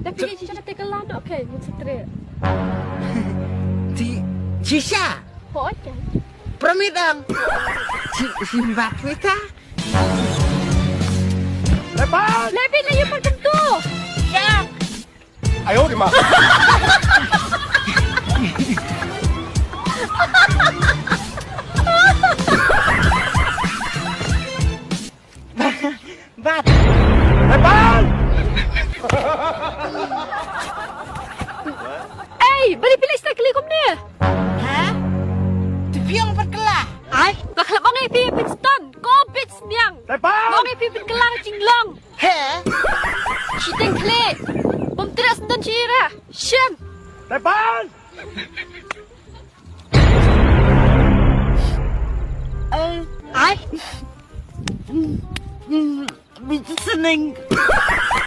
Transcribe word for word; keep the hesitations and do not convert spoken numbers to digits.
Da phi shisha te ka la no, okay, mun satre. Ti shisha. Ho ka. Pramit ang. Ti simbat wita. Lepas. Lepas na yung pagkanto. Ya. Ayo di ma. Bat. Lepas. Ei, bali pili sta kali kumne. Ha? Ti piang pat kala. Ai, ba khlap ngai pi pit stan. Ko pit sniang. Lepas. Ngai pi pit kala jinglong. He? Shiteng kle. Bom tira sendan shira. Shem. Tepan! Ai. Bitu seneng.